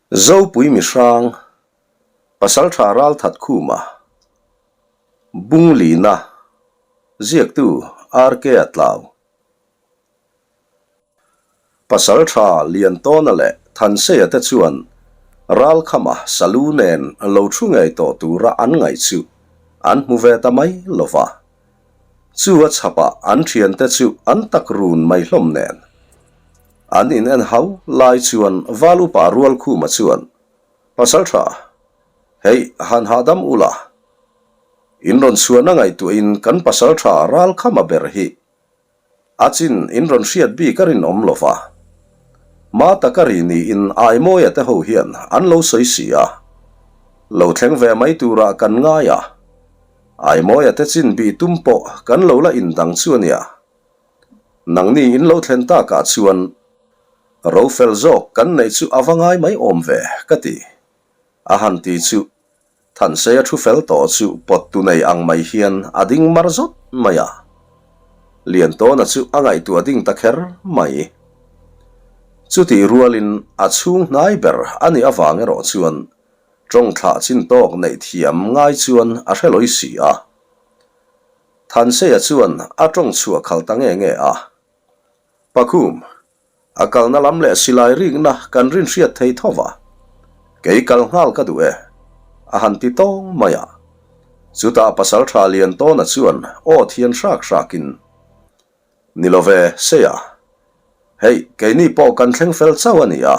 Zopui mihrang, Pasaltha Ralthatkhuma, Bunglina, Ziaktu RK a tlau. Pasaltha Liantawna leh Thanseia te chuan Ralkhama salu nen lo thu ngei tawh tura an ngaih chu an hmu ve ta mai lo va. Chu a chhapah an thiante chu an tak run mai hlawm nen. An in en hau lai chuan Val upa Rualkhuma chuan, Pasal tha, hei han hahdam ula, in rawn chhuahna ngaihtuahin kan pasal tha Ralkhama ber hi a chin in rawn hriat bik a rinawm lo va. Ma taka ri niin Aimawia te ho hian an lo sawi si a, lo thleng ve mai turah kan ngai a, Aimawia te chin bih tum pawh kan lo la indang chu a nia. Nangni in lo thlen takah chuan ro fel zawk kan neih chu a va ngai mai awm ve ka ti. A han ti chu Thanseia thu fel tawh chu pawt tu nei ang mai hian a ding mar zawt mai a. Liantawna chu a ngaihtuah ding ta kher mai. Chutih rualin a chhung hnai ber a nih avang erawh chuan tawng thlah chin tawk neih thiam ngai chuan a hre lawi si a. Thanseia chuan a tawng chhuah khalh ta nge nge a. Pakhum, a kalna lam leh silai rikna kan rin hriat thei tho va, kei kal nghal ka duh e, a han ti tawng mai a. Chutah pasaltha Liantawna chuan aw thian hrak hrakin, Ni lo ve, Seia. Hei, keini pawh kan thleng fel chauh a ni a,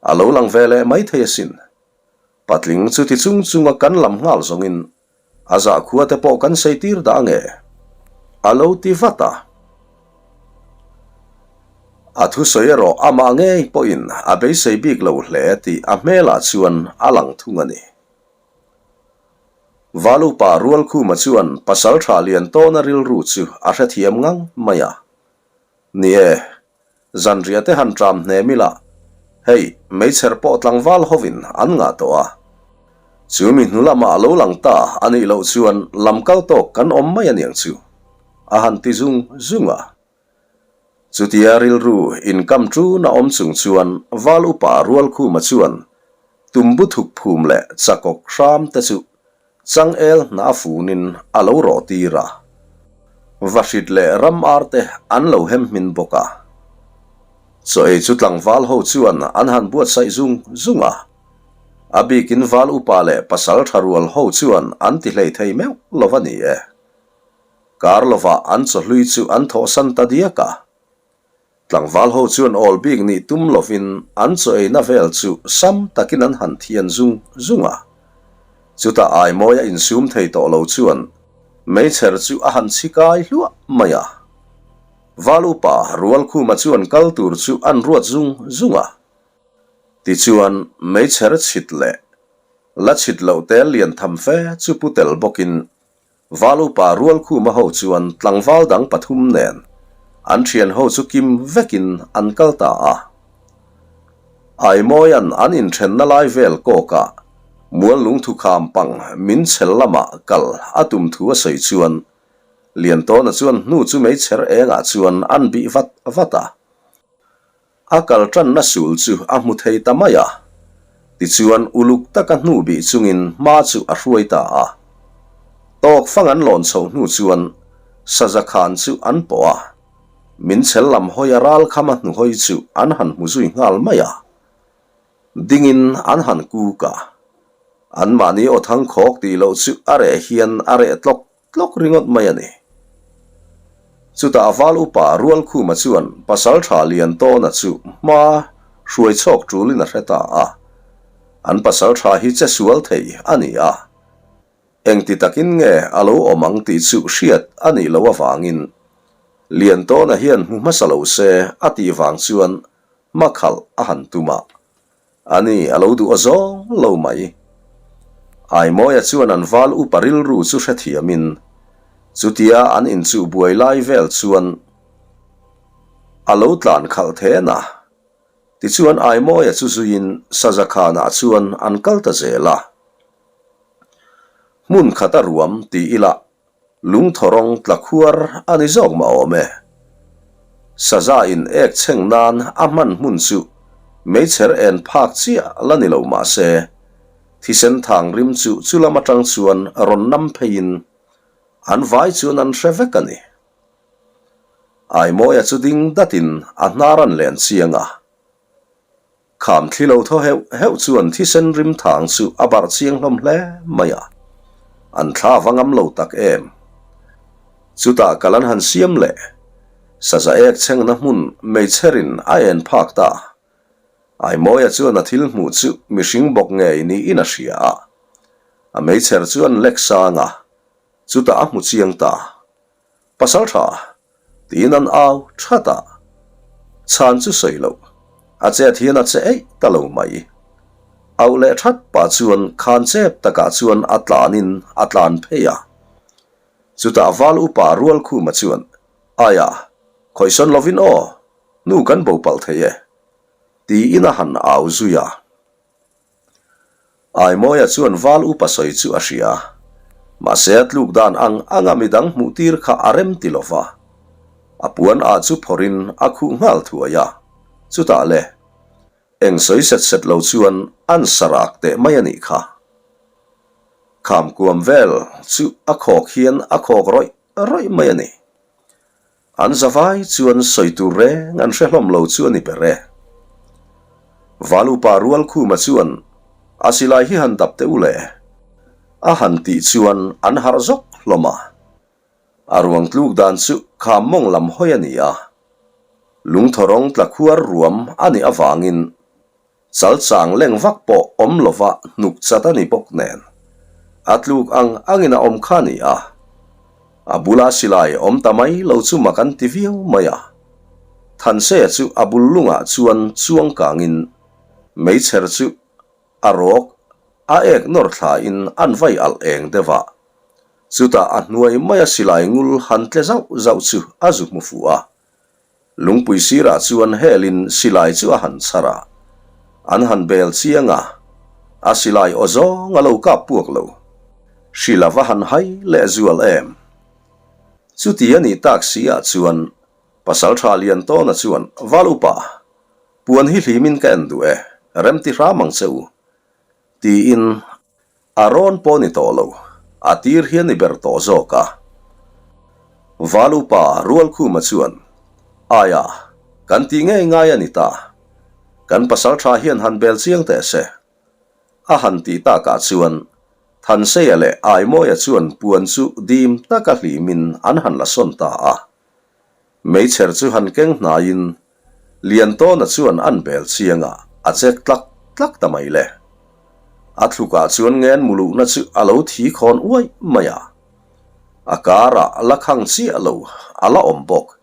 a lo lang ve leh mai thei asin. Patling chuti chung chunga kan lam nghal zawngin A zahkhua te pawh kan sei tir dah nge? A lo ti vat a. A thusawi erawh amah ngei pawhin a beisei bik lo hle tih a hmelah chuan a lang thung a ni. Valupa Rualkhuma chuan Pasaltha Liantawna rilru chu a hrethiam ngang mai a. Ni e, Zanriah te han ṭam hnem ila, hei, meichher pawh tlangval hovin an ngah tawh a. Chu mi hnu lamah a lo lang ta a nih loh chuan lam kal tawk kan awm mai aniang chu, a han ti zung zung a. Chutia rilru inkam ṭun a awm chung chuan Val upa Rualkhuma chuan tumbu thuk phum leh chakawk hram te chu Changel hna funin a lo rawh tir a, Vahrit leh ram ar te an lo hem hmin bawk a. Chaw ei chu tlangval ho chuan an han buatsaih zung zung a, a bikin val upa leh pasal tha rual ho chuan an ti hlei thei meuh lo a ni e. Kar lovah an chawhlui chu an thawhsan ta diak a. Tlangval ho chuan awl bik nih tum lovin an chaw eina vel chu sam takin an han thian zung zung a. Chutah Aimawia insum thei tawh lo chuan meichher chu a han chhi kai hluah mai a. Val upa Rualkhuma chuan kal tur chu an ruat zung zung a. Tichuan meichher chhit leh la chhit loh tel lian tham fe chu pu tel bawkin Val upa Rualkhuma ho chuan tlangval dang pathum nen an thian ho chu kim vekin an kal ta a. Aimawian an inthenna lai vel kawkah Muallung thukham pang min chhel lamah kal a tum thu a sawi chuan Liantawna chuan hnu chu meichher engah chuan an bih vat vat a. A kal tanna sul chu a hmu thei ta mai a, tichuan uluk taka hnu bih chungin hma chu a hruai ta a. Tawk fang an lawn chho hnu chuan saza khan chu an pawh a, min chhel lam hawi a ral kham a hnuhawi chu an han hmu zui nghal mai a. Dingin an han kuk a, anmahni aw thangkhawk tih loh chu a reh hian a reh tlawk Tlawk ringawt mai a ni. Chutah val upa Rualkhuma chuan Pasaltha Liantawna chu hma hruai chhawk tulin a hre ta a. An pasaltha hi che sual thei a ni a. Engti takin nge a lo awm ang tih chu hriat a nih loh avangin Liantawna hian hmu hmasa lo se a tih vang chuan hma khalh a han tum a. A ni, a lo duh a zawng lo mai. Aimawia chuan an val upa rilru chu hrethiamin, chutia an inchuh buai lai vel chuan a lo tlan khalh then a. Tichuan Aimawia chu zuiin Saza khanah chuan an kal ta zel a. Hmun khat a ruam ti ila Lungthawrawng tla khuar a ni zawk mah awm e. Saza in ek chheng nan a hman hmun chu Meichher en phak chiah la ni lo mah se, thisen thang rim chu chu lam atang chuan rawn nam pheiin an vai chuan an hre vek a ni. Aimawia chu ding datin a hnar an len chiang a. Kham thli lo thaw heuh heuh chuan thisen rim thang chu a barh chiang hlawm hle mai a, an thla va ngam lo tak em. Chutah kal an han siam leh, saza ek chhengna hmun meichherin a en phak ta. Aimawia chuan a thil hmuh chu mihring bawk ngei niin a hria a, a meichher chu an lek sang a, chutah a hmu chiang ta. Pasal tha, tiin an au that a, chhan chu sawi loh, a chet hian a che eih ta lo mai. Auh leh that pah chuan khan chep takah chuan a tlanin a tlan phei a. Chutah val upa Rualkhuma chuan, Aia, khawisawn lovin aw, nu kan bo palh thei e, tiin a han au zui a. Aimawia chuan val upa sawi chu a hria. Mahse a tluk dan ang anga midang hmuh tir kha a rem ti lova. A puan ah chu phawrhin a khuh nghal thuai a. Chutah le, eng sawi set set lo chuan an sarak teh mai a nih kha. Khamkuam vel chu a khawk hian a khawk rawih rawih mai a ni. An zavai chuan sawi tur reng an hre hlawm lo chu a ni ber e. Valupa Rualkhuma chuan a silai hi han dap teh u le a han tih chuan an harh zawk hlawm a. A ruang tluk dan chu kham mawng lam hawi a ni a. Lungthawrawng tla khuar ruam a nih avangin Chal chang leng vak pawh awm lova hnuk chat a ni bawk nen, a tluk ang angin a awm kha a ni a. A bula silai awm ta mai lo chu mak an ti viau mai a. Thanseia chu a bul lungah chuan chuang kangin meichher chu a rawk a ek nawr thlain an vai alh eng deuh a. Chutah a hnuai maia silai ngul han tle zauh zauh chu a zu hmu fuh a. Lungpui sirah chuan helin silai chu a han chhar a, an han bel chiang a, a silai aw zawng a lo kap puak lo. Hrila va han hai leh zual em? Chuti a nih tak si ah chuan Pasaltha Liantawna chuan, Val upa, puan hi hlimin ka en duh e, rem ti hram ang che u, tiin A rawn pawh ni tawh lo, a tir hi a ni ber tawh zawk a. Valupa Rualkhuma chuan, Aia, kan tih ngei ngai a ni ta. Kan pasal tha hian han bel chiang teh se. A han tih takah chuan Thanseia leh Aimawia chuan puan chu dim taka hlimin an han la sawn ta a. Meichher chu han keng hnaiin Liantawna chuan an bel chiang a, a chek tlak tlak ta mai le. A thlukah chuan ngen muluhna chu a lo thi khawn uaih mai a. A karah la khang chiah lo a la awm bawk.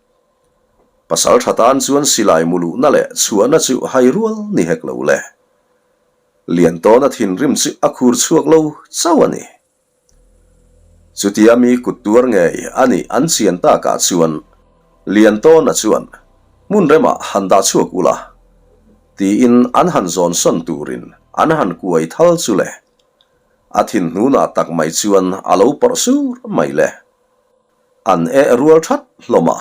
Pasal tha tan chuan silai muluhna leh chhuahna chu hai rual ni hek lo le. Liantawna thinrim chu a khur chhuak lo chauh a ni. Chutia mi kut tuar ngei a nih an chian takah chuan Liantawna chuan hmun remah han dah chhuak ula tiin an han zawn sawn turin an han kuai thal chu le. A thin hnunah tak mai chuan a lo pawrh sur mai le. An eh rual that hlawm a.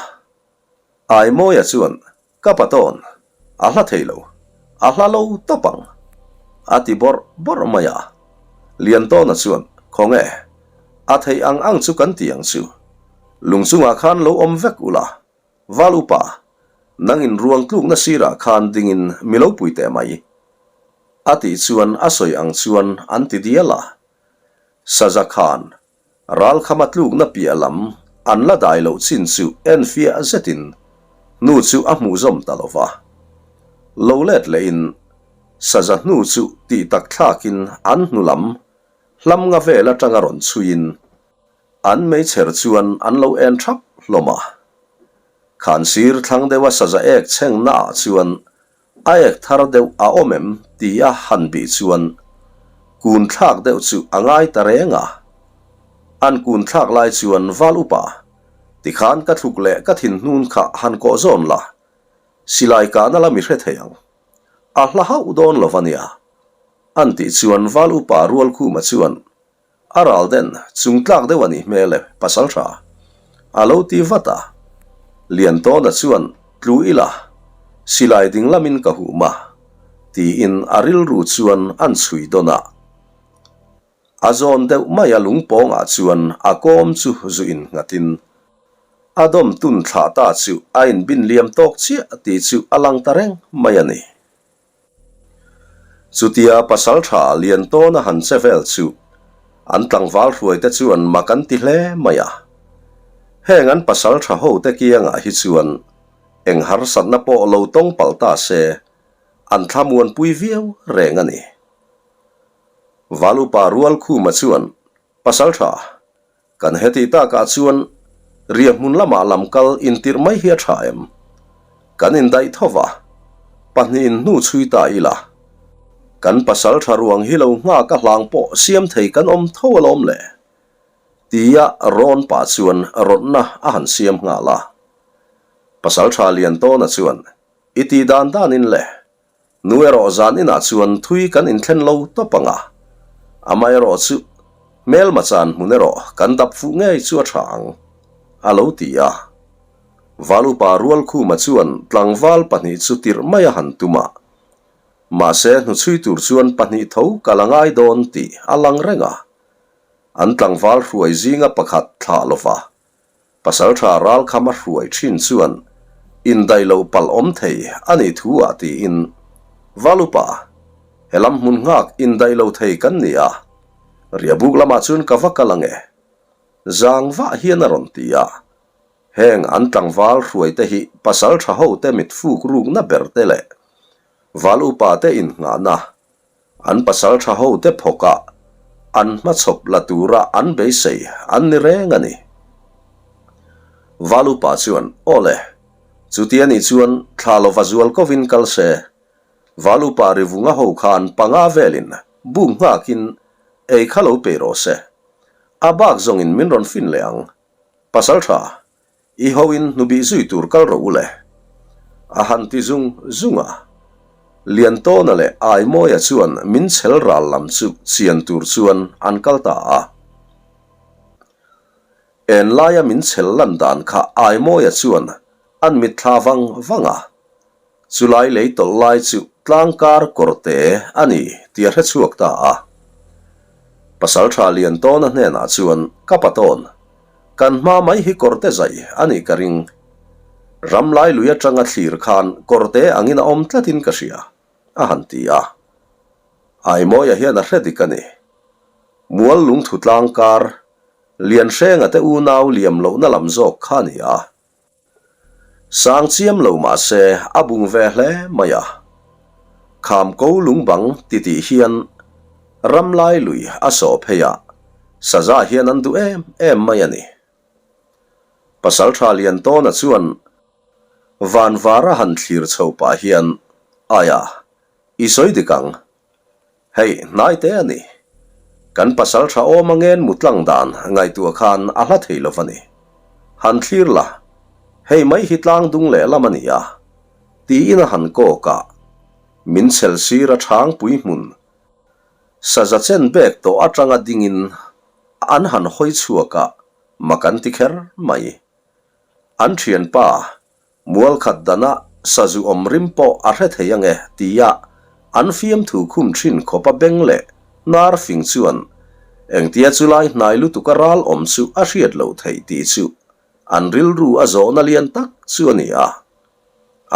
Aimawia chuan Ka patawn, a hla thei lo, a hla lo tawp ang, a ti bawrh bawrh mai a. Liantawna chuan, Khawnge, a theih ang ang chu kan ti ang chu. Lung chungah khan lo awm vek ula, Val upa, nang in ruang tlukna sirah khan dingin mi lo pui teh mai. A tih chuan a sawi ang chuan an ti dial a. Saza khan Ralkhama tlukna piah lam an la dai loh chin chu enfiah zetin hnu chu a hmuh zawm ta lo va. Lo let lehin saza hnu chu tih tak thlakin an hnu lam hlam nga vel atanga rawn chhuiin an meichher chuan an lo en thap hlawm a. Khansir thlang deuha saza ek chhengnaah chuan A ek thar deuh a awm em ti a han bih chuan kun thlak deuh chu a ngai ta reng a. An kun thlak lai chuan val upa tikhan ka thluk leh ka thin hnun kha han kawh zawn la, silai kahna la mi hre thei ang. A hla hauh dawn lo va nia. An tih chuan val upa Rualkhuma chuan A ral den chung tlak deuh a nih hmel e, pasal tha. A lo ti vat a. Liantawna chuan tlu ila, silai ding lamin ka hum a. Tiin a rilru chuan an chhui dawn a. A zawn deuh mai a lungpawngah chuan a kawm chu zu innghatin a dawm tun thlah ta chu a inbin liam tawk chiah tih chu a lang ta reng mai a ni. Chutia pasaltha Liantawna han che vel chu an tlangval hruaite chuan mak an ti hle mai a. Heng an pasaltha hote kiangah hi chuan eng harsatna pawh lo tawng palh ta se an thlamuanpui viau reng a ni. Valupa Rualkhuma chuan Pasaltha, kan heti takah chuan riahhmun lamah lamkal intirh mai hi a tha em? Kan indaih tho va, pahnihin hnu chhui ta ila. Kan pasaltha ruang hi lo nghak a hlang pawh siam thei kan awm tho alawm le? Tia rawn pah chuan rawtna a han siam nghal a. Pasaltha Liantawna chuan, I tih dan danin le. Nu erawh zan inah chuan thui kan inthlen lo tawp ang a, amaherawh chu hmelma chan hmun erawh kan dap fuh ngei chu a tha ang, a lo ti a. Valupa Rualkhuma chuan tlangval pahnih chu tirh mai a han tum a, mahse hnuchhui tur chuan pahnih tho kal a ngai dawn tih a lang reng a, an tlangval hruai zinga pakhat thlah lova Pasalṭha ralkham a hruai ṭhin chuan indaih loh palh awm thei a nih thu ah tiin, Valupa, helam hmun nghak indaih lo thei kan ni a, riahbuk lamah chuan ka va kal ang e. Zang vah hian a rawn ti a, heng an tlangval hruaite hi pasalṭha hote mit fuk rukna ber te leh Valupa te innghahna An pasal tha ho te phawkah an hmachhawp la tura an beisei an ni reng a ni. Valupa chuan, Aw le, chuti a nih chuan thla lova zual kovin kal se. Valupa rivunga ho khan panga velin buk nghakin ei kha lo pe rawh se. A bak zawngin min rawn fin leh ang. Pasal tha, I hoin hnubih zui tur kal rawh u le. A han ti zung zung a. Liantawna leh Aimawia chuan min chhel ral lam chu chian tur chuan an kal ta a. En laia min chhel lan dan kha Aimawia chuan an mitthla vang vang a. Chulai lei tawlh lai chu tlangkar kawrte a ni tih a hre chhuak ta a. Pasaltha Liantawna hnenah chuan ka patawn, kan hma mai hi kawrte zai a nih ka ring. Ramlai lui atanga thlir khan kawrte angin a awm tlatin ka hria, a han ti a. Aimawia hian a hre dik a ni. Mual lungthu tlangkar, Lianhrenga te unau liam lohna lam zawk kha a ni a. Sang chiam lo mah se a bung ve hle mai a. Kham ko lungbang titih hian ramlai lui a sawh phei a, saza hian an duh em em mai a ni. Pasaltha Liantawna chuan vanvara han thlir chho pah hian, Aia, i sawi dik ang. Hei, hnai te a ni. Kan pasal tha awm a ngen mu tlang dan ngaihtuah khan a hla thei lo va ni. Han thlir la, hei mai hi tlang dung lehlam a ni a, tiin a han kawk a, min chhel sir a chhangpui hmun saza chen bek tawh atanga dingin an han hawi chhuak a, mak an ti kher mai. An thianpa Mualkhat dana sazu awm rim pawh a hre thei ange tia an fiamthu khum thin khawp a beng leh hnar fing chuan engtia chulai hnai lutuk a ral awm chu a hriat loh theih tih chu an rilru a zawhna lian tak chu a ni a.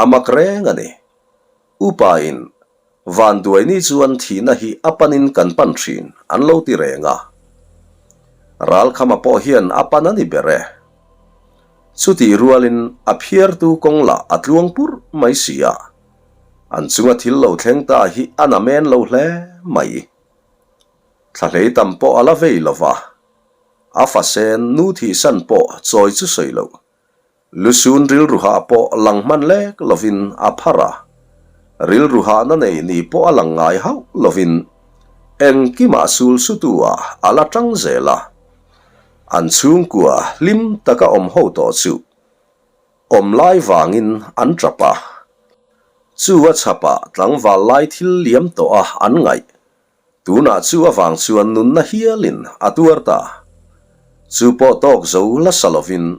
A mak reng a ni. Upa in Vanduaini chuan thihna hi a panin kan pan thin an lo ti reng a. Ralkhama pawh hian a pan a ni ber e. Chutih rualin a phiartu kawng lah a tluang pur mai si a. An chunga thil lo thleng ta hi a na men lo hle mai. Thlahlei tam pawh a la vei lo va. A fasen nu thihsan pawh chawi chu sawi loh. Lusun rilruhah pawh lang hman lek lovin a phar a, rilruhahna nei ni pawh a lang ngai hauh lovin engkimah sul sutu ah a la tang zel a. An chhungkua hlim taka awm ho tawh chu awm lai vangin an tap a, chu a chhapah tlangval lai thil liam tawh a an ngaih Tunah chu avang chuan nunna hialin a tuar ta. Chu pawh tawk zo la sa lovin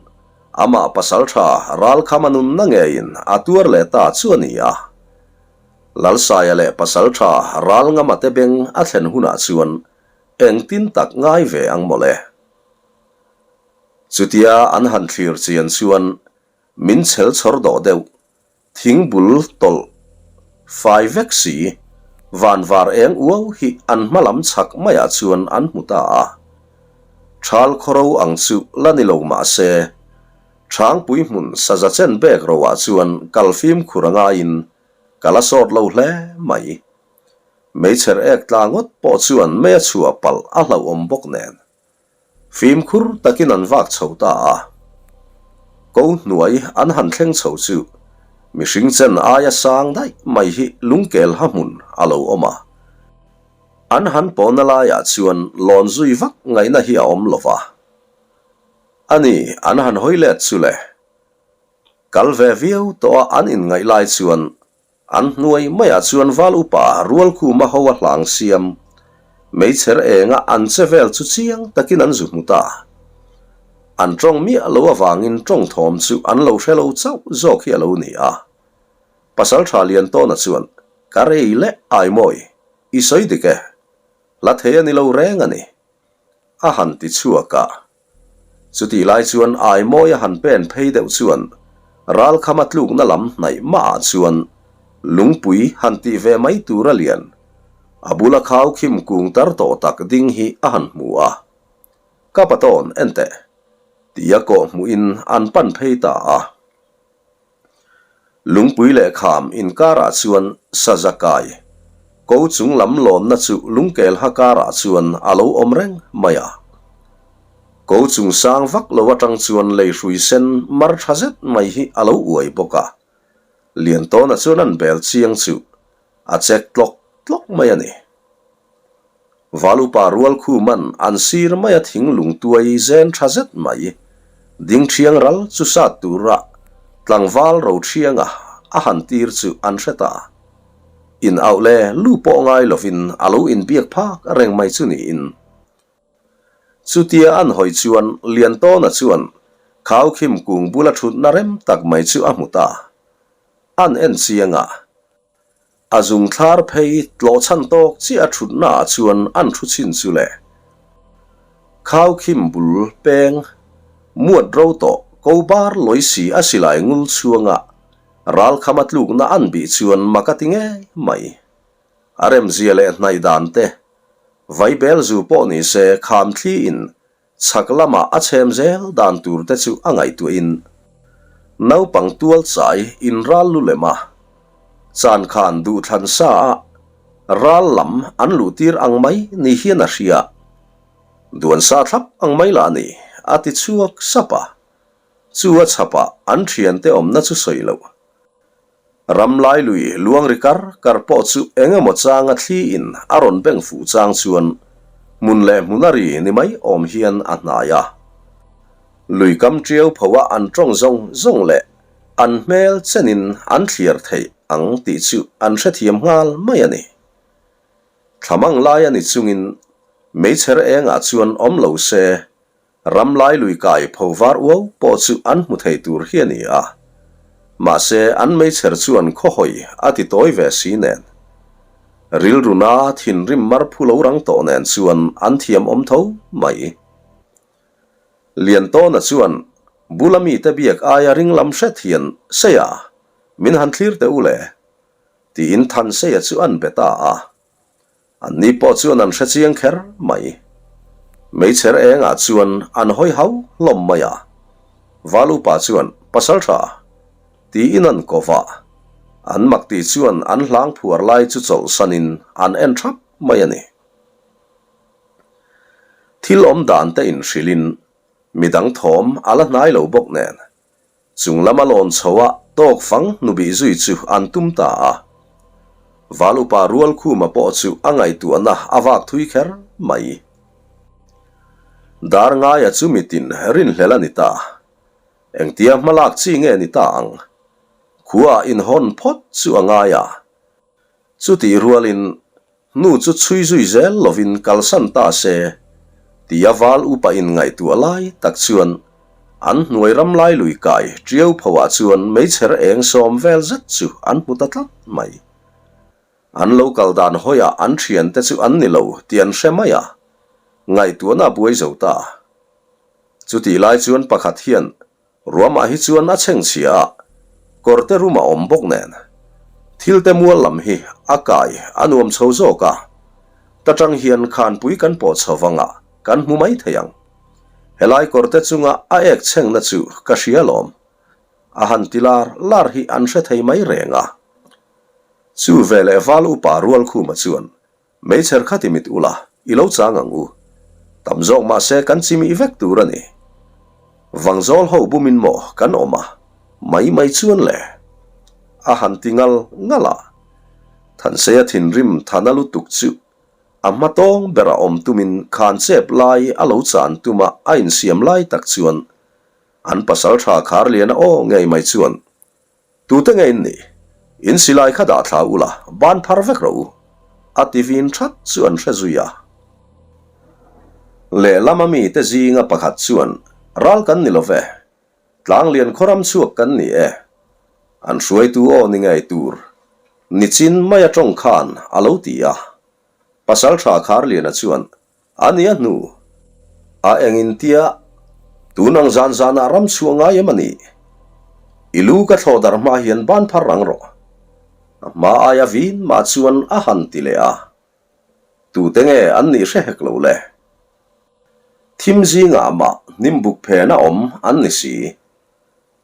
amah pasal tha ralkhama nunna ngeiin a tuar leh ta chu a ni a. Lalsaia leh Pasalṭha Ralngama te beng a thlen hunah chuan engtin tak ngai ve ang mawle. Chutia an han thlir chian chuan min chhel chhawr dawh deuh, thing bul tawlh fai vek si, van var eng uau hi an hma lam chhak maiah chuan an hmu ta a. Ṭhal khawro ang chu la ni lo mah se, Ṭhangpui hmun saza chen bek roah chuan kal fimkhur a ngaiin ka la sawt lo hle mai. Meichher ek tla ngawt pawh chuan mei a chhuah palh a hlauhawm bawk nen. Fimkhur takin an vak chho ta a. Ko hnuai an han thleng chho chu mihring chen aia sang daih mai hi lungkel ha hmun a lo awm a. An han pawhna laiah chuan lawn zui vak ngaihna hi a awm lo va. A ni, an han hawi let chu le. Kal ve viau tawh a an inngaih lai chuan an hnuai maiah chuan val upa Rualkhuma ho a hlang siam meichher enga an che vel chu chiang takin an zu hmu ta. An tawng miah lo avangin tawng thawm chu an lo hre lo chauh zawk hi a lo ni a. Pasaltha Liantawna chuan, Ka rei leh Aimawi, i sawi dik e. Hla thei a ni lo reng a ni. A han ti chhuak a. Chutih lai chuan Aimawi a han pen phei deuh chuan ralkhama tlukna lam hnaih mahah chuan lungpui han tih ve mai tur a lian, a bula khau khim kung tar tawh tak ding hi a han hmu a. Ka patawn enteh, tia kawh hmuhin an pan phei ta a. Lungpui leh kham inkarah chuan saza kai, ko chung lam lawnna chu lungkelha karah chuan a lo awm reng mai a. Ko chung sang vak lo atang chuan lei hrui sen mar tha zet mai hi a lo uai bawk a. Liantawna chuan an bel chiang chu a chek tlawk tlawk mai a ni. Valupa rual khuman an sir mai a thing lungtuai zen tha zet mai. Ding thiang ral chu sat tura tlangval ro thianga a han tir chu an hre ta. In auh le lu pawh ngai lovin a lo inbiak phak reng mai chu niin. Chutia an hawi chuan Liantawna chuan Khaukhim kung bula thutna rem tak mai chu a hmu ta. An en chiang a. A zung thlar phei tlawh chhan tawk chiah a thutna ah chuan an thu chhin chu le. Khaukhim bul peng muat ro tawh ko bar lawi si a silai ngul chhuanga ralkham a tlukna an bih chuan mak a ti ngei mai. A remzia leh hnaih dan te, vaibel zu pawh ni se kham thli in Chhak lamah a chhem zel dan tur te chu a ngaihtuahin naupang tual chai in ral lu lem a, chan khan duhthlan sa a ral lam an luh tir ang mai ni hian a hria. Duan sa thlap ang mai lah ni, a ti chhuak sap a. Chu a chhapah an thiante awmna chu sawi loh. Ram lai lui luang ri kar kar pawh chu eng emaw changa thli in a rawn beng fuh chang chuan hmun leh hmun a ri ni mai awm hian a hnai a. Lui kam tiau pho a an tawng zawng zawng leh an hmel chenin an thliar theih ang tih chu an hrethiam nghal mai a ni. Thlamang lai a ni chungin meichher engah chuan awm lo se Ram lai lui kai pho var uau pawh chu an hmu thei tur hi a ni a. Mahse, an meichher chuan khawhawi a ti tawi ve si nen. Rilruna thinrim mar phu lo rang tawh nen chuan an thiam awm tho mai. Liantawna chuan bula mite biak aia ring lam hret hian, Seia, min han thlir teh u le, tiin Thanseia chu an be ta a. An ni pawh chuan an hre chiang kher mai. Meichher engah chuan an hawi hau hlawm mai a. Val upa chuan, Pasal tha! tiin an ko va. An mak tih chuan an hlang phuar lai chu chawlhsanin an en thap mai a ni. Thil awm dan te inhrilhin midang thawm a la hnai lo bawk nen. Chung lama lawn chho a tawk fang hnubih zui chu an tum ta a. Val upa Rualkhuma pawh chu a ngaihtuahna a vak thui kher mai. Dar ngaia chu mitin rinhlel a ni ta. Engtia hmalak chi nge ni ta ang? Khua inhawn phawt chu a ngai a. Chutih rualin Hnu chu chhui zui zel lovin kalsan ta se, tia val upa in ngaihtuah lai tak chuan an hnuai ram lai lui kai tiau pho ah chuan meichher eng sawm vel zet chu an hmu ta tlat mai. An lo kal dan hawiah an thiante chu an ni lo tih an hre mai a, ngaihtuahna a buai zo ta. Chutih lai chuan pakhat hian Ruamah hi chuan a chhengchhia a, kawrte rum a awm bawk nen. Thilte mual lam hi a kai a nuam chho zawk a, ta tang hian khanpui kan pawh chho vanga kan hmu mai thei ang. Helai kawrte chunga a ek chhengna chu ka hria lawm. A han ti lar lar hi an hre thei mai reng a. Chu veleh val upa Rualkhuma chuan Meichher kha ti mit ula, i lo chang ang u. Tam zawk mah se kan chimih vek tur a ni. Vangzawl ho bumin maw kan awm a, mai mai chuan le. A han ti ngal ngal a. Thanseia thinrim thana lutuk chu a hma tawng bera awm tumin khan chep lai a lo chan tuma a insiam lai tak chuan an pasaltha Kharliana aw ngei mai chuan Tute nge in nih? In silai kha dah thla ula, ban phar vek rawh u. A ti vin that chu an hre zui a. Lehlama mite zinga pakhat chuan, Ral kan ni lo ve. Tlanglian khawram chhuak kan ni e. An hruaitu aw ni ngei tur. Nichin mai a tawng khan a lo ti a. Pasaltha Kharliana chuan, A nia hnu. A eng in tia, tun ang zan zanah ram chhuah ngai em a nih? I lu ka thlawh darh hma hian ban phar rang rawh. A hma aia vin mah chuan a han ti leh a. Tute nge an nih hre hek lo le? Thim zingah mah hnimbuk phena awm an ni si.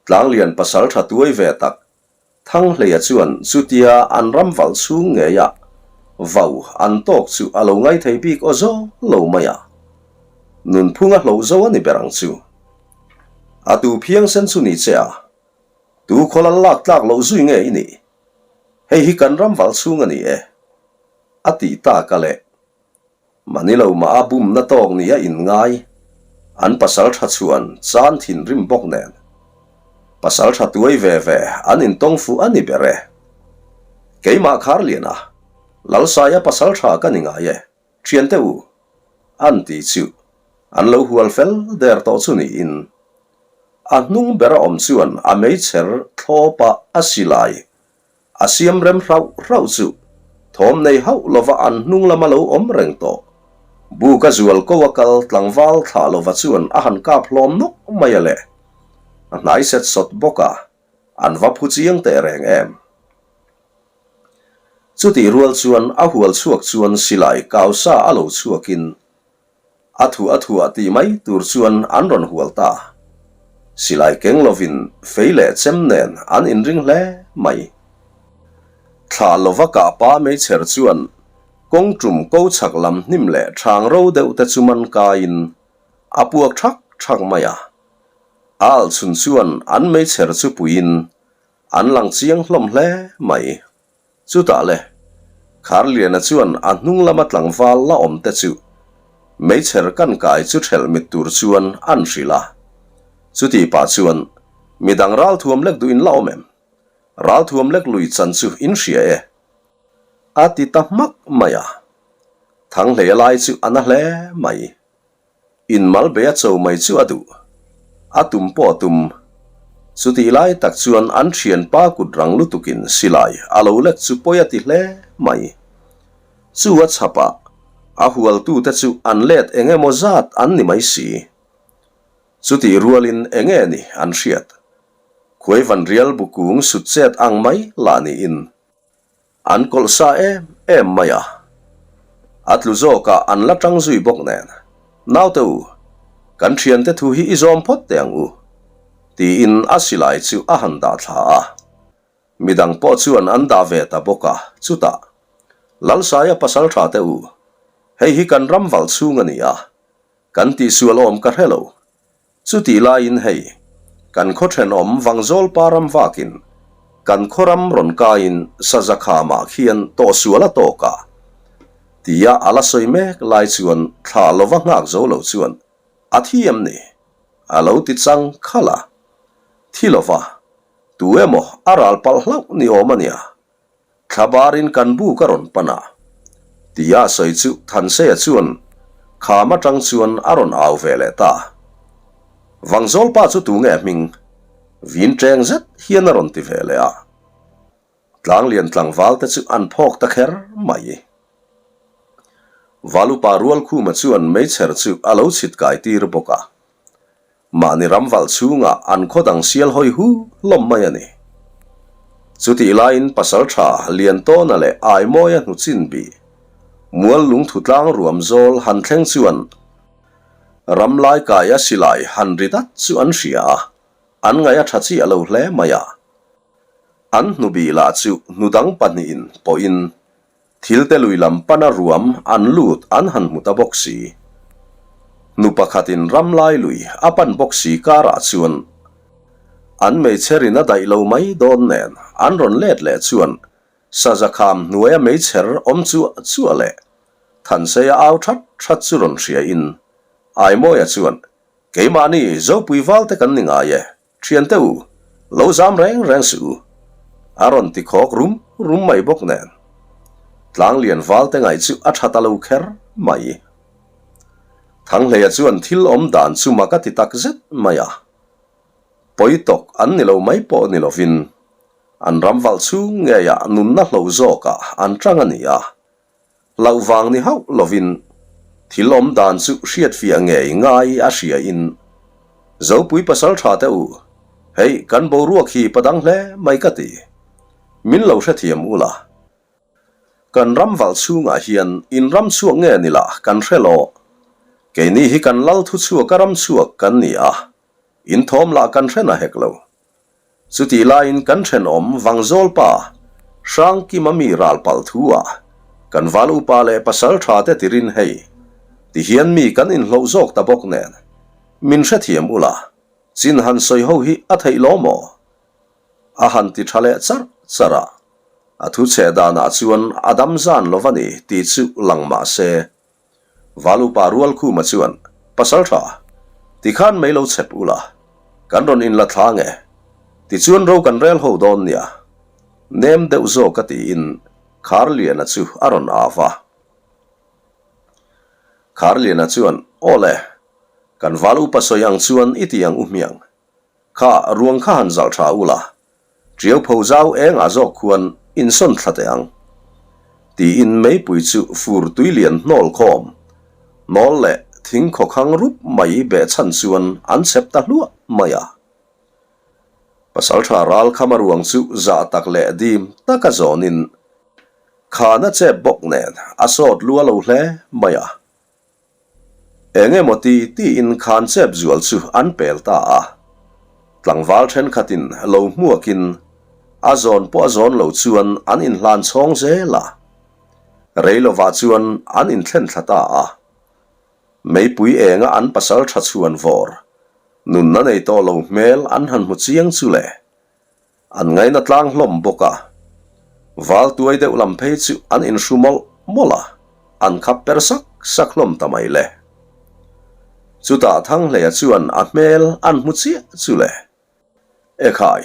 Tlanglian pasal tha tuai ve tak Thanghleia chuan chutia an ram valh chhung ngeia vau an tawk chu a lo ngai thei bik aw zo lo mai a. Nunphung a hloh zo a ni ber ang chu. A tu phiangsen chu ni che a, tu khawl an lak tlak loh zui nge i nih? Hei hi kan ram valh chhung a ni e, a ti tak a leh. Mahni lo mah a bumna tawk ni a inngai, an pasal tha chuan chan thinrim bawk nen. Pasal tha tuai ve ve an intawng fuh a ni ber e. Keimah Kharliana, Lalsaia pasal tha ka ni ngai e, thiante u, an ti chu an lo hual fel der tawh chu niin. A hnung bera awm chuan a meichher thlawpa a silai A siam rem hrauh hrauh chu thawm nei hauh lova an hnung lama lo awm reng tawh. Buka zual ko a kal tlangval thlah lova chuan a han kap hlawm nawk mai a le. A hnai set sawt bawk a, an va phu chiang teh reng em. Chutih rual chuan a hual chhuak chuan silai kau sa a lo chhuakin A thuah a thuah tih mai tur chuan an rawn hual ta. Silai keng lovin fei leh chem nen an inring hle mai. Thlah lova kah pa meichher chuan kawng tum ko chhak lam hnim leh thang ro deuh te chu man kaiin a puak thak thak mai a. A alh chhun chuan an meichher chu puiin an lang chiang hlawm hle mai. Chutah le, Kharliana chuan a hnung lama tlangval la awm te chu meichher kan kai chu ṭhelh mit tur chuan an hrilh a. Chutih pah chuan, Midang ralthuam lek duh in la awm em? Ralthuam lek lui chan chu in hria e. A ti ta hmak mai a. Thanghleia lai chu a na hle mai. In mal bei a cho mai chu a duh. A tum pawh a tum. Chutih lai tak chuan an thianpa kut rang lutukin silai a lo lek chu pawi a ti hle mai. Chu a chhapah a hualtute chu an let eng emaw zat an ni mai si. Chutih rualin eng nge ni an hriat. Khuaivanrial bukung sut chet ang mai lah niin. An kawlh sa em em mai a. A tlu zawkah an la tang zui bawk nen, Naute u, kan thiante thu hi i zawm phawt teh ang u, tiin a silai chu a han dah thla a. Midang pawh chuan an dah ve ta bawk a, chutah, Lalsaia pasal tha te u, hei hi kan ram valh chhung a ni a, kan tihsual awm ka hre lo, Chutih laiin hei, kan khaw thenawm Vangzawl pa ram vakin kan khaw ram rawn kaiin saza khamah khian tawhsual a tawk a, tia a la sawi mek lai chuan thla lova nghak zo lo chuan a thi em ni? A lo ti chang khalh a. Thi lova, tu emaw a ral palh hlauh ni awm a nia. Thla barin kan bu ka rawn pan a, tia sawi chu Thanseia chuan kham atang chuan a rawn au ve leh ta. Vangzawlpa chu tu nge hming? Vin ṭeng zet hian a rawn ti ve leh a. Tlanglian tlangval te chu an phawk ta kher mai. Valupa Rualkhuma chuan meichher chu a lo chhit kai tir bawk a. Mahni ram valh chhungah an khaw dang sial hawi hu hlawm mai a ni. Chutih laiin Pasaltha Liantawna leh Aimawia hnuchin bih mual lungthu tlang ruam zawl han thleng chuan ram lai kaia silai han ri dat chu an hria a, an ngaih a tha chiah lo hle mai a. An hnubih lah chu hnudang pahnihin pawhin Thil te lui lam pana ruam an lut an han hmu ta bawk si. Nu pakhatin ram lai lui a pan bawk si karah chuan an meichher in a daih lo mai dawn nen an rawn let leh chuan saza kham hnuaia meichher awm chuah chuah leh Thanseia au that that chu rawn hria in Aimawia chuan Keimahni Zopui valte kan ni ngai e, Thiante u, lo zam reng reng suh u, a rawn ti khawk rum rum mai bawk nen. Tlanglian valte ngaih chu a tha ta lo kher mai. Thanghleia chuan thil awm dan chu mak a ti tak zet mai a. Pawi tawk an ni lo mai pawh ni lovin, an ram valh chhung ngeiah nunna hlo zawkah an tang a ni a. Hlauh vang ni hauh lovin thil awm dan chu hriatfiah ngei ngai a hria in Zopui pasal tha te u, hei kan boruak hi padang hle mai ka ti. Min lo hrethiam ula. Kan ram valh chhungah hian in ram chhuak nge ni lah kan hre lo. Keini hi kan lal thu chhuak a ram chhuak kan ni a, in thawm lah kan hre na hek lo. Chutih laiin kan thenawm Vangzawl pa Hrangkima mi ral palh thu ah kan val upa leh pasal tha te tirin hei ti hian mi kan inhloh zawk ta bawk nen min hrethiam ula chin han sawi ho hi a theih lo maw? A han ti tha leh charh charh a, a thu chheh danah chuan a dam zan lo va ni tih chu lang mah se Valupa Rualkhuma chuan, Pasaltha, tikhan mai lo chhep ula, kan rawn inla thla nge? Tichuan ro kan rel ho dawn nia. Nem deuh zawk a tiin Kharliana chu a rawn av a. Kharliana chuan, Aw le, kan Valupa sawi ang chuan i ti ang u hmiang. Kha ruang kha han zalh tha ula, Ṭiau pho zau engah zawk khuan insawn thla teh ang. Tiin meipui chu fur tui lian hnawl khawm, hnawl leh thing khawkhang rup mai behchhan chuan an chhep ta hluah mai a. Pasalṭha Ralkhama ruang chu zah tak leh dim taka zawnin khan a chep bawk nen a sawt lua lo hle mai a. Eng emaw ti tiin khan chep zual chu an pel ta a. Tlangval thenkhatin lo hmuakin a zawn pawh a zawn lo chuan an inhlan chhawng zel a. Rei lovah chuan an inthlen thla ta a. Meipui enga an pasal tha chhuan vawr, nunna nei tawh lo hmel an han hmu chiang chu le. An ngaina tlang hlawm bawk a, val tuai deuh lam phei chu an inhru mawlh mawlh a, an khap per sak sak hlawm ta mai le. Chutah Thanghleia chuan a hmel an hmu chiah chu le. Ekhai,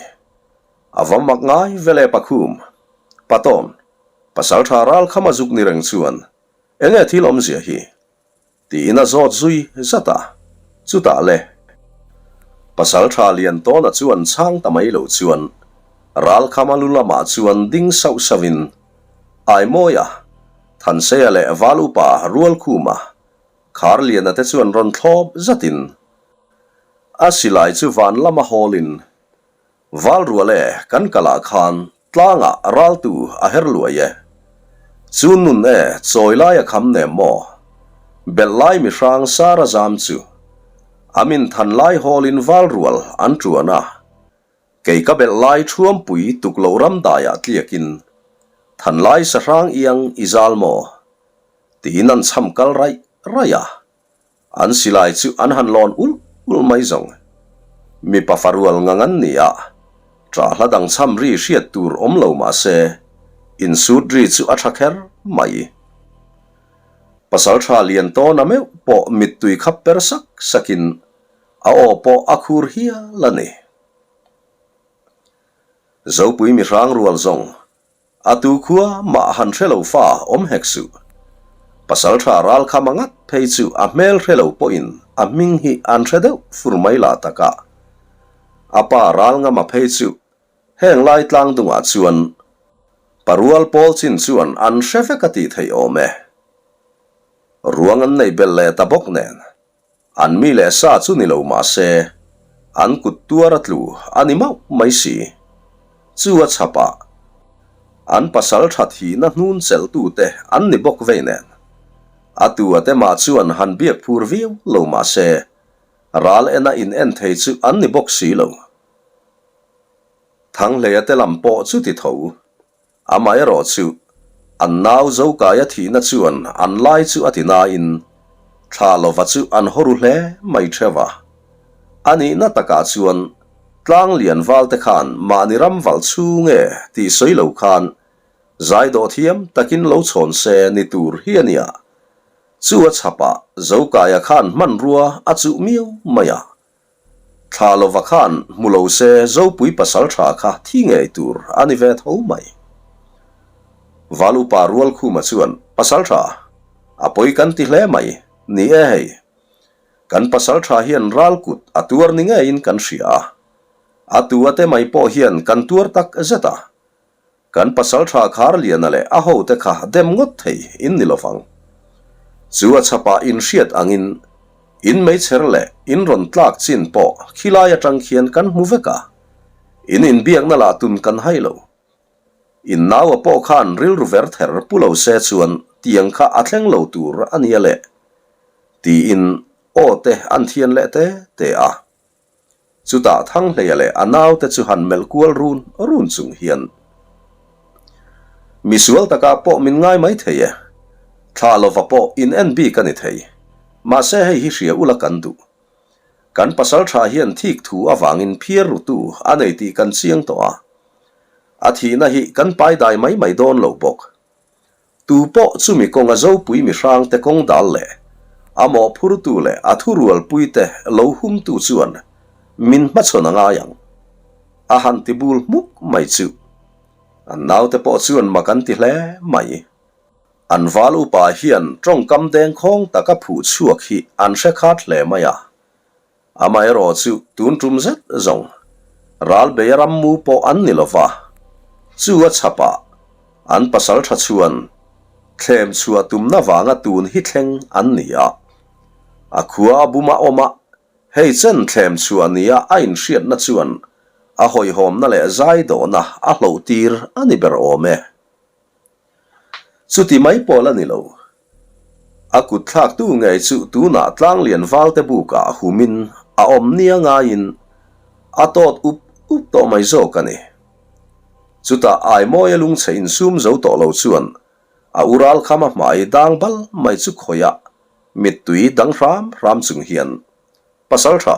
a va mak ngai vele Pakhum, Patawn, Pasaltha Ralkhama zuk ni reng chuan enge thil awmzia hi? Tiin a zawt zui zat a, chutah le. Pasaltha Liantawna chuan chhang ta mai lo chuan Ralkhama lu lamah chuan ding sauh sauhin Aimawia, Thanseia leh Val Upa Rualkhuma, Kharliana te chuan rawn thlawp zatin a silai chu van lama hawlin Val rual e, kan kalah khan tlangah raltu a her luai e. Chu nun e, chawi lai a kham nem maw? Belh lai mi hrang sar a zam chu. A min than lai hawlin val rual an ṭuan a. Kei ka belh lai ṭhuampui tuk lo ram daiah tliakin than lai sahrang iang i zal maw? Tiin an cham kal raih raih a. An silai chu an han lawn ulh ulh mai zawng. Mipa farual ngang an ni a, ṭah hla dang chham ri hriat tur awm lo mah se, insut ri chu a ṭha kher mai. Pasalṭha Liantawna meuh pawh mittui khap per sak sakin a aw pawh a khur hial a ni. Zopui mihrang rual zawng A tu khua mah han hre lo fa awm hek suh. Pasaltha Ralkhama ngat phei chu a hmel hre lo pawhin a hming hi an hre deuh fur mai lah tak a. A pa Ralngama phei chu heng lai tlang dungah chuan. Parual pawl chin chuan an hre vek a tih theih awm e. Ruang an neih belh leh ta bawk nen, an mi leh sa chu ni lo mah se, an kut tuar a tlu a ni mauh mai si. Chu a chhapah an pasal tha thihna hnun chelhtute an ni bawk vei nen. A tu a te mah chuan han biak phur viau lo mah se, ral ena in en thei chu an ni bawk si lo. Thanghleia te lam pawh chu ti tho. Amaherawh chu, an nau Zokaia thihna chuan an lai chu a ti nain, thla lova chu an haw ru hle mai theuh a. A nihna takah chuan tlang lian valte khan mahni ram valh chhung e tih sawi lo khan zaidawh thiam takin lo chhawn se ni tur hi a nia. Chu a chhapah Zokaia khan hmanrua a chuh miau mai a. Thla lova khan hmu lo se Zopui pasal tha kha thi ngei tur a ni ve tho mai. Val upa Rualkhuma chuan, Pasal tha, a pawi kan ti hle mai, ni e hei. Kan pasal tha hian ral kut a tuar ni ngeiin kan hria a. A tu a te mai pawh hian kan tuar tak zet a. Kan pasalṭha Kharliana leh a hote kha dem ngawt thei in ni lovang. Chu a chhapah in hriat angin in meichher leh in rawn tlak chin pawh khilai aṭang khian kan hmu vek a, in inbiakna lah tun kan hai lo. In naua pawh khan rilru ver ther pu lo se chuan tiang kha a thleng lo tur a nia le, tiin aw te an thian leh te te a. Chutah Thanghleia leh a naute chu han melh kual run run chung hian, Misual takah pawh min ngai mai thei e. Thla lova pawh in en bik a ni thei. Mahse hei hi hria ula kan duh. Kan pasal tha hian thik thu avangin phiar rutu a nei tih kan chiang tawh a. A thihna hi kan pai dai mai mai dawn lo bawk. Tu pawh chumi kawnga Zopui mihrangte kawng dal leh a mawhphurtu leh a thurualpuite lo humtu chuan min hmachhawn a ngai ang. A han ti bul hmuk mai chu. An naute pawh chuan mak an ti hle mai. An val upa hian tawngkam dengkhawng taka phuh chhuak hi an hre khat hle mai a. Amaherawh chu tun tum zet zawng Ralbeia rammu pawh an ni lova, chu a chhapah an pasal tha chuan thlem chhuah tumna vanga tun hi thleng an ni a. A khua a buma awm a, hei chen thlem chhuah nia a inhriatna chuan a hawihhawmna leh zaidawhna a hlohtir a ni ber awm e. Chuti mai pawh la ni lo. A kut thlaktu ngei chu tunah Tlanglian Valte bukah humin a awm nia ngaiin a tawt up up tawh mai zawk a ni. Chutah Aimawia lungchhe insum zo tawh lo chuan a u ralkhama hmai dang bal mai chu khawih a, mittui dang hram hram chung hian, Pasaltha,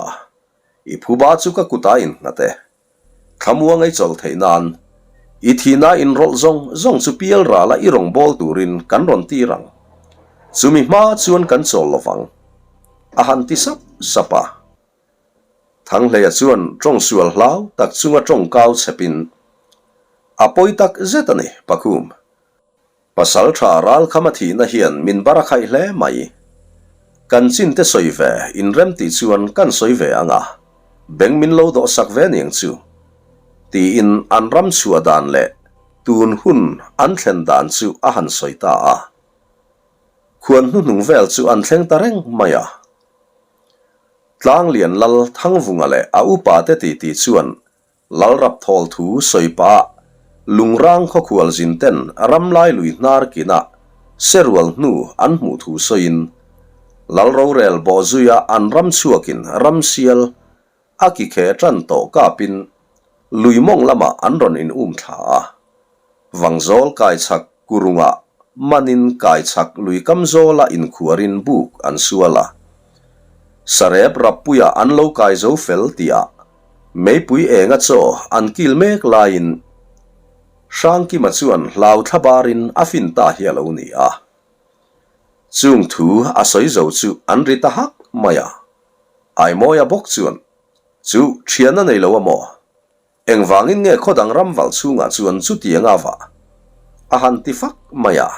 i phuba chu ka kutah innghat e. Thlamuang ei chawl theih nan, i thihna inrawlh zawng zawng chu pial rala i rawn bawl turin kan rawn tir ang. Chumi hma chuan kan chawl lo vang, a han ti sap sap a. Thanghleia chuan tawng sual hlau tak chunga tawng kau chhepin, A pawi tak zet a ni, Pakhum. Pasal tha ralkham a thihna hian min bar a khaih hle mai. Kan chin te sawi ve inrem tih chuan kan sawi ve ang a, beng min lo dawh sak ve niang chu. Tiin an ram chhuah dan leh tun hun an thlen dan chu a han sawi ta a. Khuan hnuhnung vel chu an thleng ta reng mai a. Tlanglian Lal Thangvunga leh a upa te titi chuan Lalrap thawl thu sawi pah Lungrang khawkhual zin ten ramlai lui hnar kinah serual hnu an hmuh thu sawiin Lal rorel bawhzuia an ram chhuakin ramsial a ki khe tan tawh kapin lui mawng lamah an rawn in um thla a. Vangzawl kaichhak Kurungah manin kaichhak lui kam zawla inkhuarin buk an sual a. Sarep rappuia an lo kai zo fel tihah meipui enga chaw an kil mek laiin Hrangkima chuan hlau thla barin a fin ta hi a lo ni a. Chung thu a sawi zo chu an ri ta hak mai a. Aimawia bawk chuan, Chu thian a nei lo a maw? Engvangin nge khaw dang ram valh chhungah chuan chutiang a vah? A han ti fak mai a.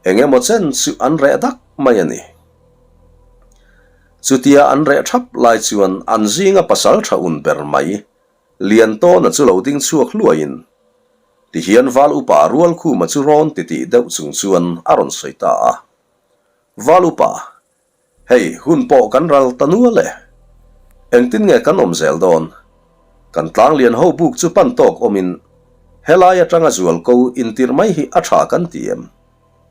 Eng emaw chen chu an reh dak mai a ni. Chutia an reh thap lai chuan an zinga pasal tha un ber mai Liantawna chu lo ding chhuak hluaiin. Tihian Val Upa Rualkhuma chu rawn titih deuh chung chuan a rawn sawi ta a. Val Upa, hei hun pawh kan ral ta nual e. Engtin nge kan awm zel dawn? Kan tlanglian ho buk chu pan tawk awmin helai atanga zualko intirh mai hi a tha kan ti em?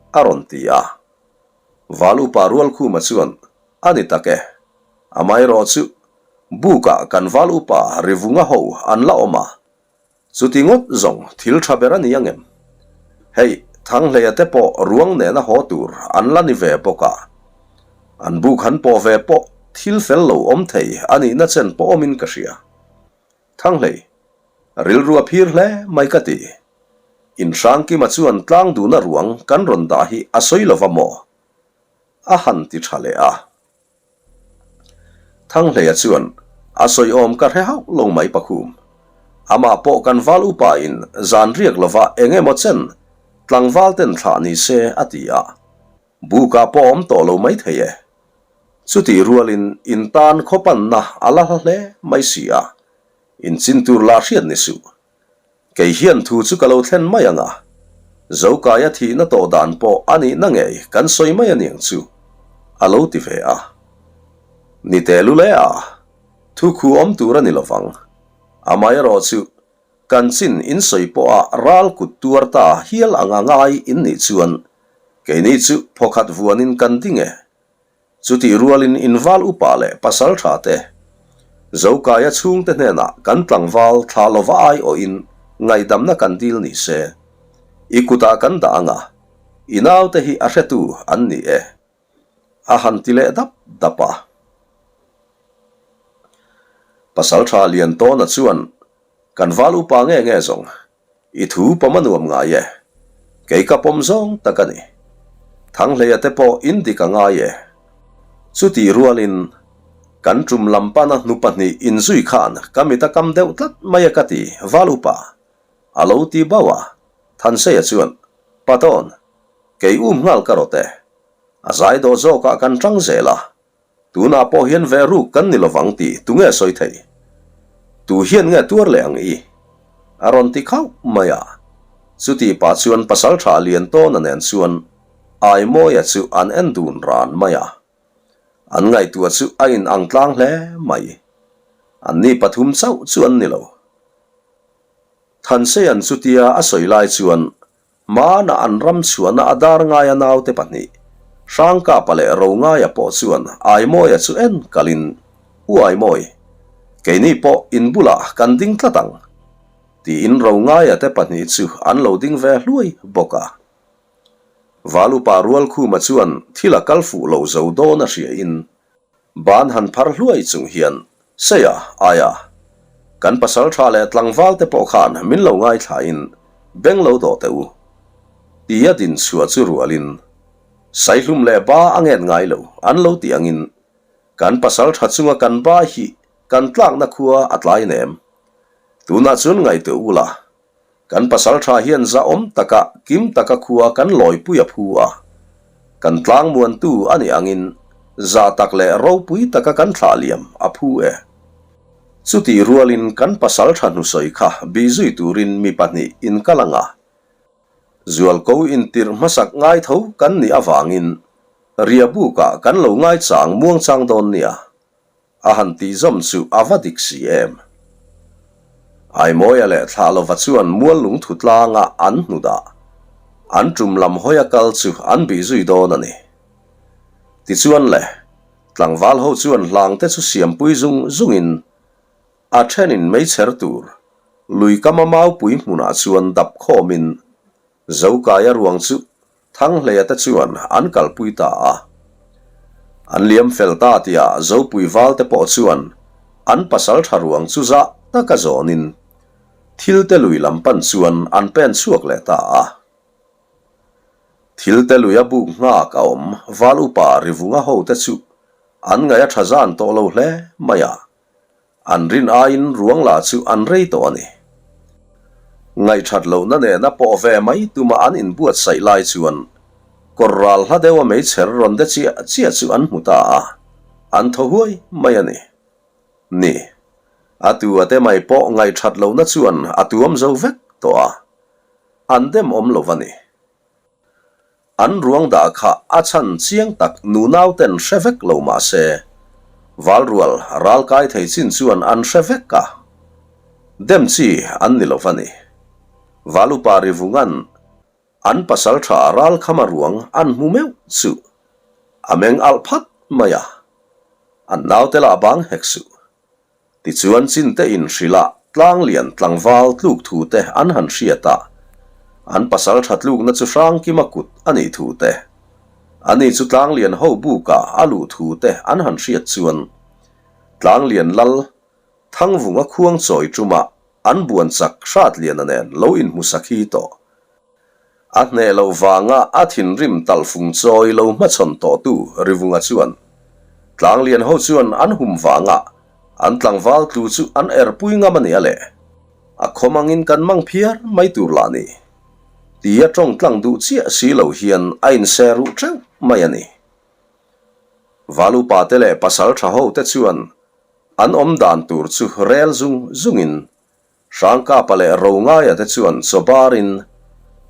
a rawn ti a. Val Upa Rualkhuma chuan, A ni tak e. Amaherawh chu, bukah kan Val Upa Rivunga ho an la awm a, Chuti ngawt zawng thil tha ber a ni ang em? Hei, Thanghleia te pawh ruang nena haw tur an la ni ve bawk a. An buk han pawh ve pawh thil fel lo awm thei a nihna chen pawh awmin ka hria. Thanghhlei, rilru a phir hle mai ka ti. Inhrangkima chuan tlang duna ruang kan rawn dah hi a sawi lova maw? A han ti tha leh a. Thanghleia chuan, A sawiawm ka hre hauh lo mai Pakhum. Amah pawh kan val upa in zan riak lova eng emaw chen tlangval ten thlah ni se a ti a. Bukah pawh awm tawh lo mai thei e. Chutih rualin in tan khawpanna a la hla hle mai si a, in chin tur lah hriat ni suh. Kei hian thu chu ka lo thlen mai ang a, Zokaia thihna tawh dan pawh a nihna ngei kan sawi mai a niang chu, a lo ti ve a. Ni teh lule a, thu khu awm tur a ni lovang. Amaherawh chu, kan chin in sawi pawha ral kut tuar ta hial anga ngai in nih chuan keini chu phawkhat vuanin kan ding e. Chutih rualin inval upa leh pasal tha te, Zokaia chhungte hnenah kan tlangval thla lova aiawhin ngaihdamna kan dil ni se, i kutah kan dah ang a, i naute hi a hretu an ni e, a han ti leh dap dap a. Pasal tha Liantawna chuan, Kan val upa nge nge zawng? I thu pawm a nuam ngai e. Kei ka pawm zawng tak a ni. Thanghleia te pawh in dik a ngai e. Chutih rualin, kan tum lam pana hnu pahnih inzui khan ka mit a kam deuh tlat mai a ka ti, Val upa. A lo ti bauh a, Thanseia chuan, Patawn, kei um nghal ka rawt e. A zai dawh zawkah kan tang zel a, Tunah pawh hian ve ruk kan ni lovang tih tunge sawi thei? Tu hian nge tuar leh ang i? A rawn ti khauh mai a. Chutih pah chuan pasaltha Liantawna nen chuan Aimawia chu an en dun ran mai a. An ngaihtuah chu a in ang tlang hle mai. Anni pathum chauh chu an ni lo. Thanseian chutia a sawi lai chuan Hmana an ram chhuahna a dar ngaia naute pahnih, Hrangkapa leh Rongaia pawh chuan Aimawia chu en kalin, U Aimawi, keini pawh in bulah kan ding tlat ang, tiin Rongaia te pahnih chu an lo ding ve hluai bawk a. Valupa Rualkhuma chuan thil a kal fuh lo zo dawn a hriain, Ban han phar hluai chung hian, Seia, aia, kan pasal tha leh tlangval te pawh khan min lo ngaithlain beng lo dawh teh u. Tia din chhuah chu rualin, Saihlum leh ba a nget ngai lo an lo tih angin kan pasal tha chunga kan ba hi kan tlakna khua a tlai nem. Tunah chuan ngaihtuah ula, Kan pasal tha hian zahawm taka kim taka khua kan lawipui a phu a, kan tlangmuantu a nih angin zah tak leh ropui taka kan thlah liam a phu e. Chutih rualin kan pasal tha hnusawi kha bih zui turin mi pahnih in kal ang a, zualko intirh hmasak ngai tho kan nih avangin riabukah kan lo ngaichang muangchang dawn nia. A han tih zawm chu a va dik si em? Aimawia leh Thlalova chuan mual lungthu tlanga an hnu dah. An tum lam hawi a kal chu an bih zui dawn a ni. Tichuan le, tlangval ho chuan hlang te chu siampui zung zungin a thenin meichher tur lui kama maupui hmunah chuan dap khawmin Zokaia ruang chu Thanghleia te chuan an kalpui ta a. An liam fel ta tia Zopui val te pawh chuan an pasal tha ruang chu zah taka zawnin thil te lui lam pan chuan an pen chhuak leh ta a. Thil te luia buk nghak a awm val upa Rivunga ho te chu an ngaih a tha zan tawh lo hle mai a. An rin aiin ruang lah chu an rei tawh a ni. Ngaihthat lohna nena pawh ve mai tuma an inbuatsaih lai chuan kawr ral hla deuha meichher rawn de chiah chiah chu an hmu ta a, an thaw huai mai a ni. Ni, a tu a te mai pawh ngaihthat lohna chuan a tuam zo vek tawh a. An dem awm lo a ni. An ruang dah kha a chhan chiang tak nunau ten hre vek lo mah se, Valrual ral kai thei chin chuan an hre vek a. Dem chi an ni lo a ni. Valupa Rivungan an pasal tha ral khama ruang an hmu meuh chu a meng alh phat mai a, an naute lah bang hek suh. Tichuan Chinte in hrilh ah Tlanglian tlangval tluk thu te an han hriat a, an pasal tha tlukna chu Hrangkima kut a nih thu te, ani chu Tlanglian ho buk ah a luh thu te an han hriat chuan Tlanglian lal Thangvunga khuang chawi tumah an buan chak Hratliana nen lo inhmu sakhi tawh. A hneh loh vanga a thinrim talhfung chawi lo hmachhawn tawhtu Rivunga chuan Tlanglian ho chuan an hum vanga an tlangval tlu chu an erpui ngam a nia le. A khawm angin kan mang phiar mai tur lah ni. Tia tawng tlang duh chiah si lo hian a inse ruh teuh mai a ni. Valupa te leh pasal tha ho te chuan an awm dan tur chu rel zung zungin Hrangkapa leh Rongaia te chuan chaw barin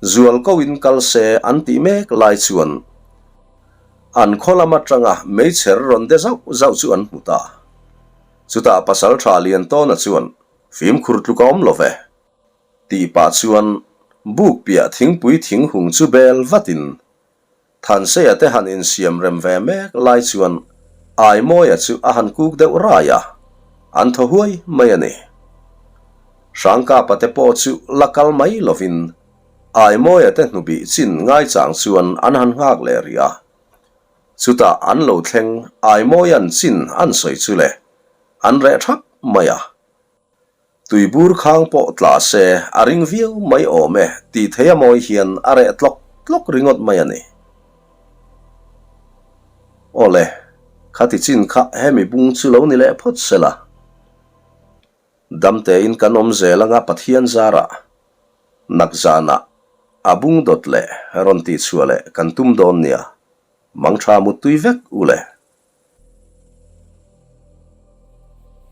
zualkoin kal se an tih mek lai chuan an khaw lam atanga meichher rawn de zauh zauh chu an hmu ta. Chutah Pasaltha Liantawna chuan fimkhur tluk a awm lo ve tih pah chuan buk piah thingpui thing hung chu bel vatin Thanseia te han insiam rem ve mek lai chuan Aimawia chu a han kuk deuh rai a, an thaw huai mai a ni. Hrangkapa te pawh chu la kal mai lovin Aimawia te hnubih chin ngaichang chuan an han nghak leh rih a. Chutah an lo thleng Aimawia'n chin an sawi chu le, an reh thap mai a. Tuibur khang pawh tla se a ring viau mai awm e tih thei a mawi hian a reh tlawk tlawk ringawt mai a ni. Awle, khati chin kha hemi bung chu lo ni leh phawt se la. Damtein kan awm zel anga Pathian zarah nak zanah a bung dawt leh rawn tihchhuah leh kan tum dawn nia, mangtha muttui vek u le.